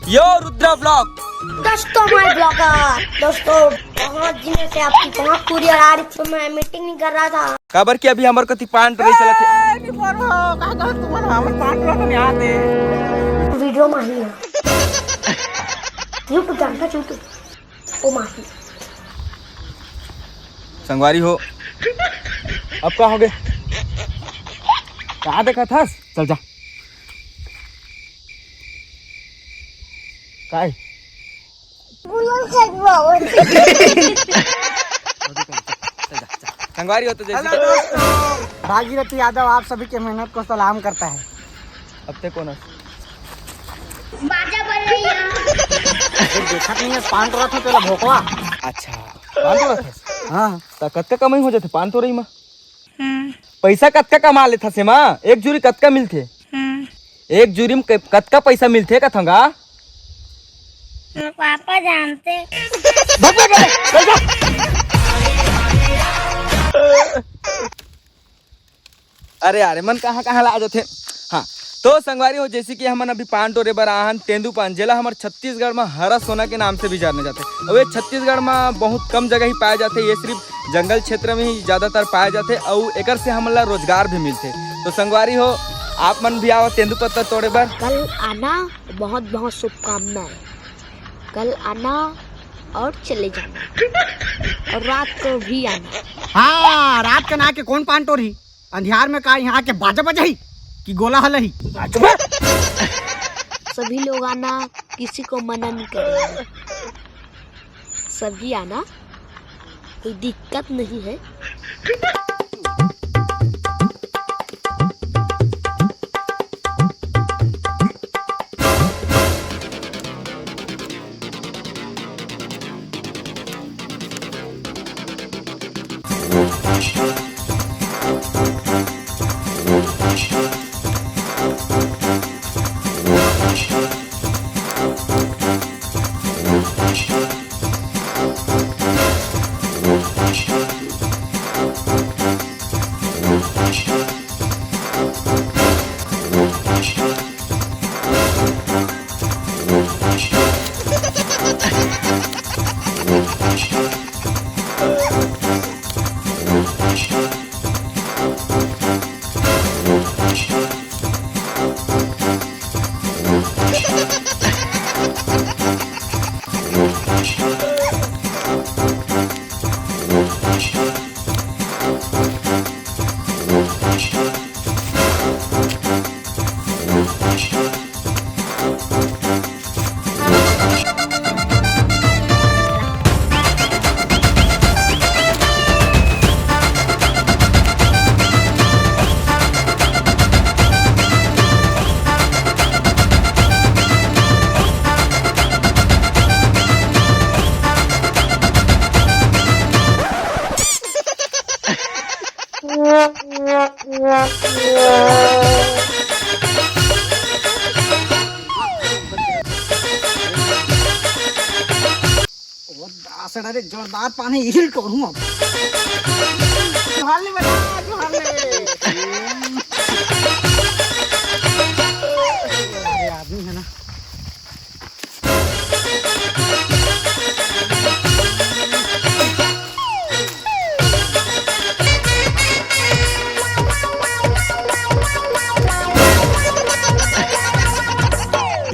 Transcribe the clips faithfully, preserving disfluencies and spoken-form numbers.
यो Rudra vlog। दोस्तों, मैं blogger. दोस्तों, बहुत दिनों से आपकी बहुत कुरियर आ रही थी, तो मैं मीटिंग नहीं कर रहा था। काबर कि अभी हमर कति पान टोरई चलत हे। ए, निपोर हो, का कहत तुमन हमर पान टोरा तो नहीं आते। वीडियो माही है। YouTube जानता YouTube। ओ माही। संगवारी हो, अब का होगे? का देखत हस? चल जा। काय? संगवारी हो तो जैसे हेलो दोस्तों, भागीरथी यादव आप सभी के मेहनत को सलाम करता है। अब ते कौन है? बाजा बज रही है। अरे देखत नहीं है, पान टोरत हो तेला भोकवा। अच्छा, पान टोरत है? हाँ। त कतका कमाई हो जाथे पान टोरई मा? हम्म। पैसा कतका कमा लेथस एमा? एक जुरी कतका मिलथे? हम्म। एक जुरी म क-, कतका पैसा मिलथे कथंव गा? मोर पापा जानथे। भग, भग, भग, भग। अरे यार, मन कहाँ कहाँ ला आ जाथे। हाँ, तो संगवारी हो, जैसे कि हमन अभी पान टोरे बर आए हन, तेंदू पान, जेला हमर छत्तीसगढ़ म हरा सोना के नाम से भी जाने जाथे। अउ ये छत्तीसगढ़ म बहुत कम जगह ही पाए जाथे, ये सिर्फ जंगल क्षेत्र में ही ज्यादातर पाए जाथे, अउ एकर से हमन ला रोजगार भी मिलथे। तो संगवारी हो, आप मन भी आवा तेंदू पत्ता तोड़े बर। कल आना, बहुत बहुत शुभकामनाएं। कल आना और चले जाना, और रात को भी आना। हाँ, रात के ना के कौन पान टोरही? अंधियार में का यहाँ के बाजा बजाही कि गोला हलही? सभी लोग आना, किसी को मना नहीं करेंगे। सभी आना, कोई दिक्कत नहीं है। जोरदार पानी हिल टोरूं अब। जोहार ले बेटा, जोहार ले। अरे आदमी है ना।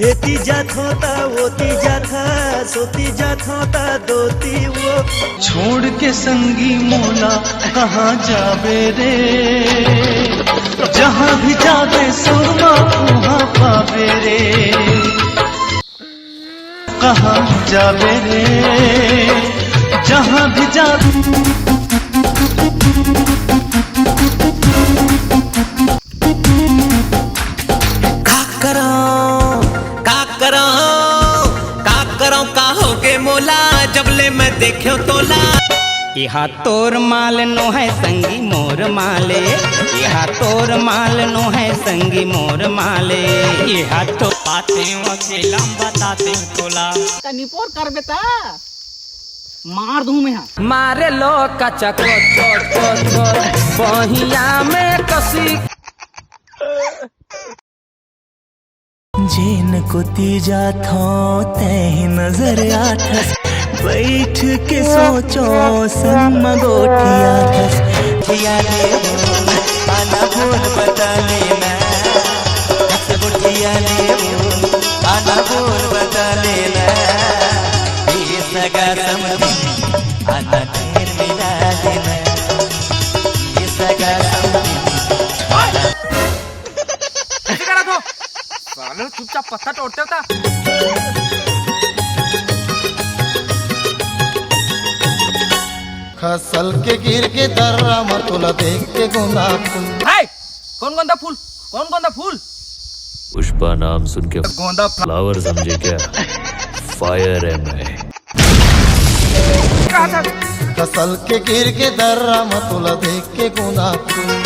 एती जात होता, ओती जात हस, ओती जात होता, दोती वो। छोड़ के संगी मोला कहाँ जाबे रे, जहाँ भी जाबे सुरमा उहाँ पाबे रे। कहाँ जाबे रे, जहाँ भी जाबे। का करंव, का करंव, का करंव, का होगे मोला, जब ले मैं देखेंव तोला। एहा तोर माल नोहे संगी मोर माल ए, एहा तोर माल नोहे संगी मोर माल ए, एहा तो पातेंव अकेला म बतातेंव तोला। तनी पोर करबे त मार दूं मैं हा। मारे लो कचक कोच कोच कोच कोच, बहिया में कसी। जेन कोती जाथो तेही नजर आथस, बैठ के सोचो संग म गोठियाथस। गोठिया लेबो, आना बोल बता लेना, गोठिया लेबो, आना बोल बता लेना, ये सगा समधी, आना ढेर मिला लेना, ये सगा समधी। ऐसे करा तो। साले चुपचाप पत्ता तोड़ते होता। खसल के गिर के दर्रा म तोला देख के गोंदा फूल। हाय! कौन गोंदा फूल? कौन गोंदा फूल? पुष्पा नाम सुन के गोंदा फ्ला- फ्लावर समझे क्या? फायर है मैं। कहाँ था? खसल के गिर के दर्रा म तोला देख के गोंदा फूल।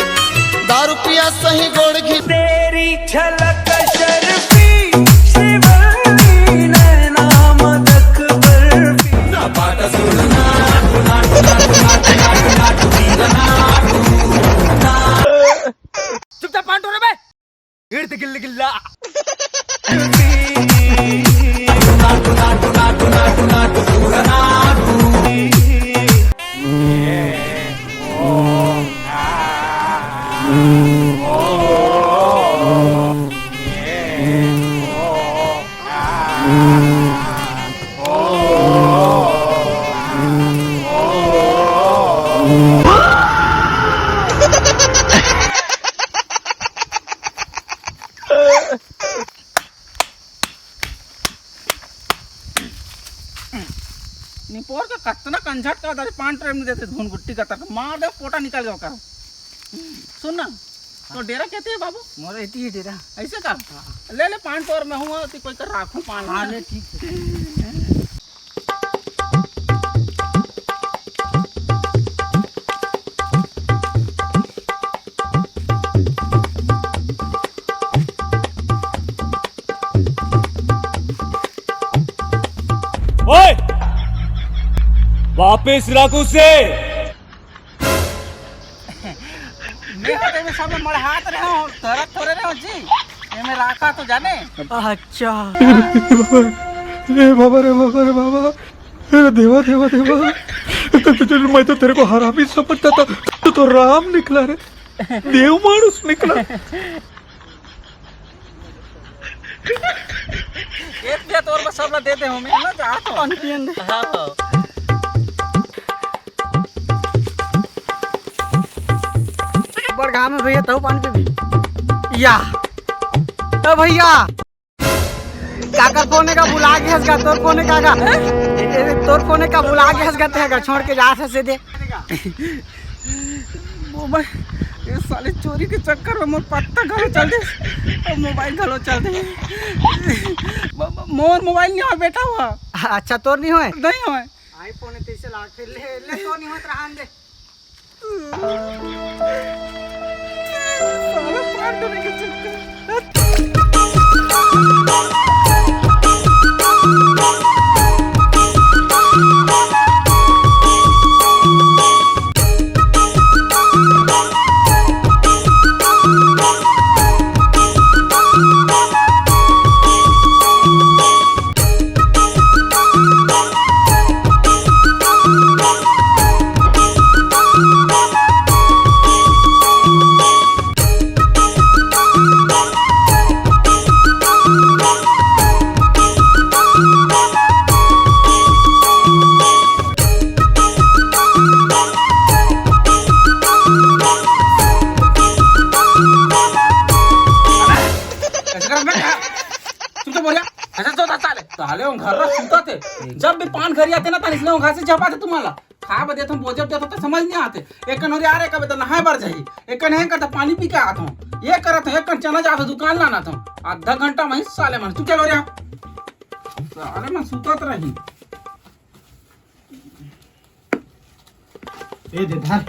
दारू पिया सही गोड़ घी तेरी झलक शर्फी, शिवंगी नैना मदक बर्फी। चुपचाप पान टोरे बे। इर्द गिल्ल गिल्ला। निपोर के कतना कंझट का दर पान ट्रेन में देते धुन गुट्टी का तक मार दे पोटा निकल गया कर। सुन ना, तो डेरा कहते हैं बाबू? मोर एती ही डेरा। ऐसे का? हाँ। ले ले पान तोर मैं हूँ, ती कोई कर राखूं पान। हाँ, ले ठीक है। ओए! वापस रख उसे। मैं तो एमे सब मड़हात रहे हूँ, तरत थोड़े रहे हूँ जी। एमे राखा तो जाने। अच्छा। ए बाबा रे बाबा रे बाबा, ए देवा देवा देवा, तो, तो, तो, मैं तो तेरे को हरामी समझता था, तू तो राम निकला रे, देव मानुष निकला। एक दे तोर बस सबला दे दे हूँ मैं ना, जा तो। पानी पियन दे। हाँ, हाँ। बड़ घाम है भैया, तहु पानी पीबी? या। ओ भैया, काकर फोन का बुला के हंस गा, तोर फोन का गा। ए, तोर फोन का बुला के हंस गा, ते का छोड़ के जा से दे। मोबाइल, ये साले चोरी के चक्कर में मोर पत्ता घलो चल दे, और मोबाइल घलो चल दे। म-, म-, मोर मोबाइल नहीं हो बेटा हुआ। अच्छा, तोर नहीं होए? नहीं होए। iPhone है, तो इसे ला के ले, ले तो नहीं होत रहा, आन दे। साला पार करने के चक्कर। ऐसे कर, मैं कहा, तुम तो बोलिया, ऐसे तो साले, साले वो घर रख सुता थे। जब भी पान घर आते ना, तान इसने वो घर से झपा थे तुम्हारा। खा बदे तो बोझ देता तो समझ नहीं आते। एक कन हो रहा रे, कभी तो नहाए बर जाही, एक कन है करता पानी पी के आता हूँ, ये करत हूँ, एक कन चना जाता दुकान लाना था, आधा घंटा में ही साले मन, तू क्या लो रहा? साले मन सुतत रही। ए दे धर।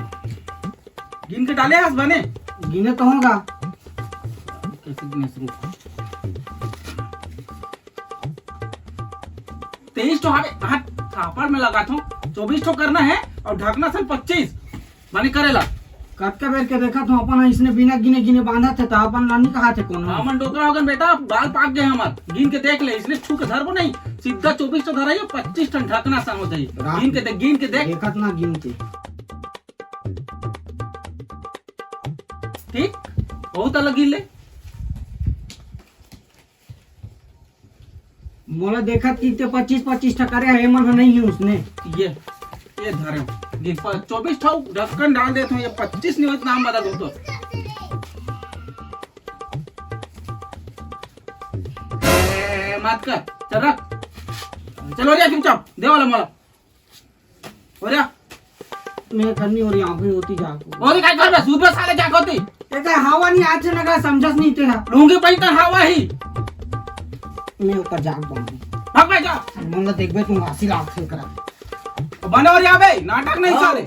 गिन के डाले हस बने? गिने तो होगा। कैसे गिने शुरू? तेईस ठो हवे, हाँ, थापड़ में लगा थो, चौबीस ठो करना है और ढकना सन पच्चीस, माने करेला। कतका बेर के देखत हूँ, अपन इसने बिना गिने गिने बांधत हे, त अपन ला नी कहाथे कोनो। हमन डोकरा होगन बेटा, बाल पाक गए हमर। गिन के देख ले, इसने छू के धरबो नहीं, सीधा चौबीस ठो धराइयो, पच्चीस ठन ढकना संग हो जाई। राख। गिन के देख, गिन के देख। देखत ना गिन के। ठीक, बहुत अलग गिन ले। मोला देखत कि ते पच्चीस पच्चीस ठा करे हे, एमन ह नहीं हे उसने। ये, ये धरे। ये प-, चौबीस ठा ढक्कन डाल देत हूँ, ये पच्चीस नहीं होत, नाम बता दो तो। ए, मत कर, चल रख। चलो रे चुपचाप, दे वाला मोला। हो रहा? मैं करनी हो रही आंखों होती जाको। और काय करबे? सूत में साले जाको ती। एकर हवा नहीं आथे ना, का समझस नहीं तेरा। लूंगी पहन कर हवा ही। मैं ऊपर जाग पाऊंगी। भाग भाई जा। मन ला देखबे तू आसी लाग से करा। तो बने और यहाँ बे, नाटक नहीं हाँ। साले।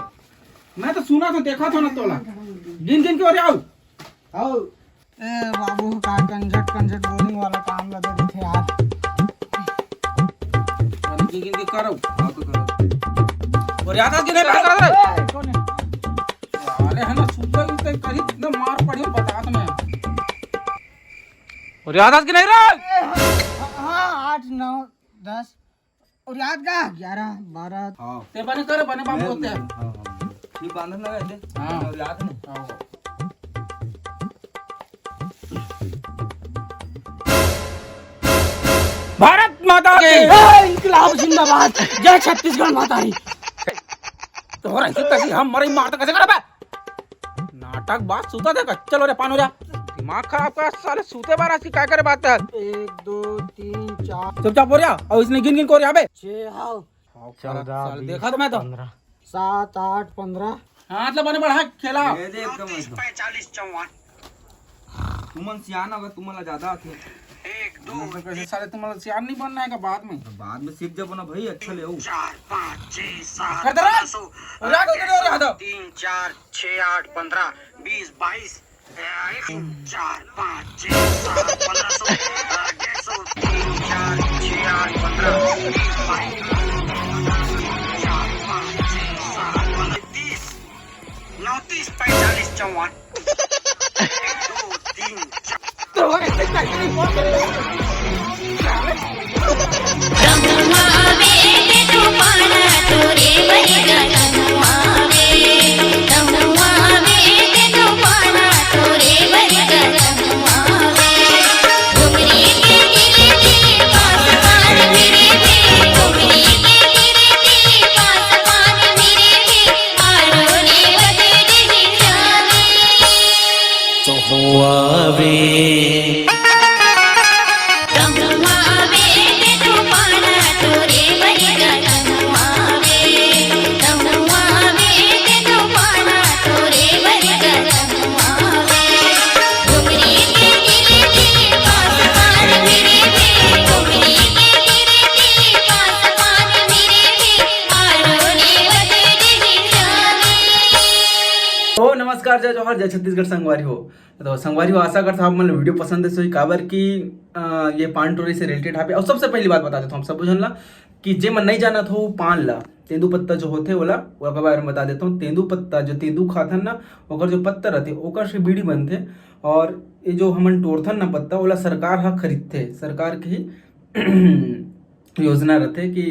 मैं तो सुना था, देखा था ना तोला। गिन गिन के और आओ। आओ। ए बाबू, का कंजट कंजट बोरिंग वाला काम लगे देखे यार। अरे गिन गिन के करो, आओ तो करो। और याद आ कि नहीं, बात कर रहे? ए, कौन है? अरे है ना, सुतल उतल करी, एकदम मार पड़ी, बता तो मैं। और याद आ कि नहीं रे? ए, हाँ, हाँ, हाँ, आठ, नौ, दस। और याद का? ग्यारह, बारह। हाँ। ते बने कर, बने बाबू मैं होते हैं। हाँ, हाँ। ये बांधन लगा दे। हाँ। और याद नहीं। हाँ। भारत माता की। ए, इंकलाब जिंदाबाद। जय छत्तीसगढ़ माता की। तोहरा ही तैसी हम मरई मारत कैसे करबे? नाटक बात सुता दे, चलो रे पान हो जा। दिमाग खराब कर साले, सुते बार आज की काय करे बात है? एक, दो, तीन, चार। चुपचाप हो जा, और इसने गिन गिन को रहा बे। छह, हाँ। हाँ, चौदह, साले, बीस, देखा तो मैं तो। पन्द्रह। सात, आठ, पन्द्रह। हाँ, मतलब बने बढ़ा खेला। ये दे एकदम चौंतीस, एकदम। पैंतालीस, चौवन। तुमन सियान हो, तुमन ला ज्यादा आथे। एक, दो, तुमन तो कैसे साले, तुमन ला सियान नहीं बनना है का बाद में? बाद में सीख जाबो ना भाई, अच्छा ले हो। चार, पाँच, छः, सात, कर दे रहा। पन्द्रह सौ, और याद हो, कर दे रहा था। तीन, चार, छः, आठ, पन्द्रह, बीस, बाईस, एक, चार, पाँच, छः, सात, पन्द्रह सौ, डेढ़ सौ, तीन, चार, छः, आठ, पन्द्रह, बीस, बाईस, चार, पाँच, छः, सात, पन्द्रह, तीस। नौ तीस पैंतालीस चौवन। एक, दो, तीन, चार। तो नमस्कार, जय जोहार, जय छत्तीसगढ़ संगवारी हो। तो संगवारी हो, आशा करता हूँ आप मन ला video पसंद आइस होही, काबर कि, अ, ये पान टोरी से related हावे। और सबसे पहली बात बता देता हूँ आप सब झन ला कि जे मन नहीं जानत हो पान ला, तेंदू पत्ता जो होथे ओला, ओकर बारे में बता देता हूँ। तेंदू पत्ता जो तेंदू खाथन ना, ओकर जो पत्ता रहथे ओकर से बीड़ी बनथे। और ये जो हमन टोरथन ना पत्ता, ओला सरकार ह खरीदथे, सरकार के ही योजना रथे कि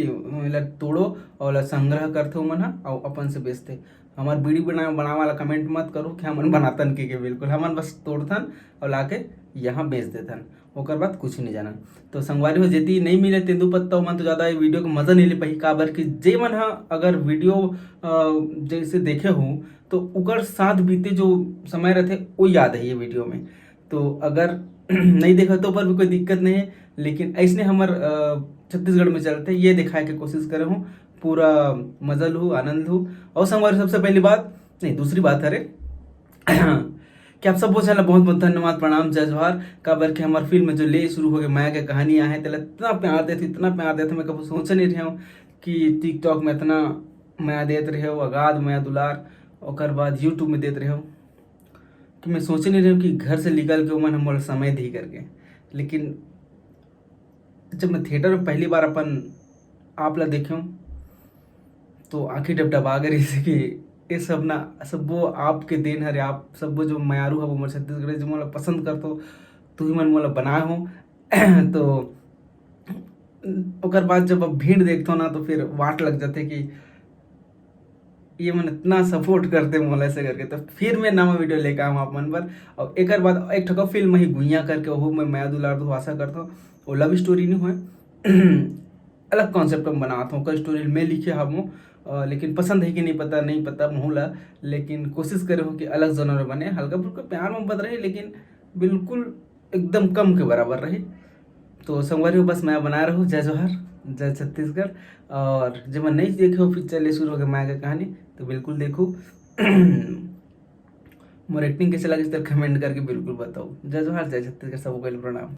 एला तोड़ो और एला संग्रह करथे ओमन ह, अउ अपन से बेचथे। हमर बीड़ी बना-, बनावे वाला comment मत करो कि हमन बनातन के, के बिल्कुल, हमन बस तोड़थन और लाके यहाँ बेच देथन, ओकर बाद कुछ नहीं जानन। तो संगवारी हो, जेती नहीं मिले तेंदू पत्ता, ओमन तो ज़्यादा ये video के मज़ा नहीं ले पाही, काबर कि जे मन ह अगर video, अ, जैसे देखे हो तो ओकर साथ बीते जो समय रहथे वो याद है ये video में। तो अगर नहीं देखा तो ओकर भी कोई दिक्कत नहीं है, लेकिन ऐसने हमर, अ, छत्तीसगढ़ में चलथे, ये दिखाए के कोशिश करे हूँ, पूरा मजा लू, आनंद लू। और संगवारी, सबसे पहली बात, नहीं, दूसरी बात, अरे, कि आप सबो झन ला बहुत बहुत धन्यवाद, प्रणाम, जय जोहार। काबर कि हमर film में जो ले शुरू हो गए मया के कहानी आहे, तेला इतना प्यार देथे, इतना प्यार देथे, मैं कभी सोचे नहीं रहे हूँ कि TikTok में इतना मया देत रहे हो, अगाध मया दुलार, ओकर बाद YouTube में देत रहे हो। कि मैं सोचे नहीं रहे हूँ कि घर से निकल के ओमन हमर समय दी करके। लेकिन जब मैं theatre में पहली बार अपन आप ला देखे हूँ, तो आँखी डबडबा गए रहिस कि ये सब ना, सब्बो आपके देन हरे। आप सब्बो जो मयारू हवो मोर छत्तीसगढ़, जो मोला पसंद करथो, तुही मन मोला बनाए हो। तो ओकर बाद जब अब भीड़ देखथो ना, तो फिर वाट लग जाथे कि ये मन इतना सपोर्ट करते मोला, ऐसे करके। तो फिर मैं नवा वीडियो लेके आऊँ आप मन बर। और एकर बाद एक ठो फिल्म ही गुइया करके, ओहू में मया दुलार दो, आशा करथो। वो लव स्टोरी नहीं होए, अलग कॉन्सेप्ट में बनात हूँ। ओकर स्टोरी मैं लिखे हवो, अ, लेकिन पसंद है कि नहीं पता, नहीं पता मोला, लेकिन कोशिश करे हो कि अलग जॉनर में बने, हल्का फुल्का प्यार मोहब्बत रही, लेकिन बिल्कुल एकदम कम के बराबर रही। तो संगवारी हो, बस मया बनाए रहो। जय जोहार, जय छत्तीसगढ़। और जेमन नहीं देखे हो पिक्चर ले शुरू हो गए मया के कहानी, तो बिल्कुल देखो। मोर एक्टिंग कैसे लगे, तो कमेंट करके बिल्कुल बताओ। जय जोहार, जय छत्तीसगढ़, सबको प्रणाम।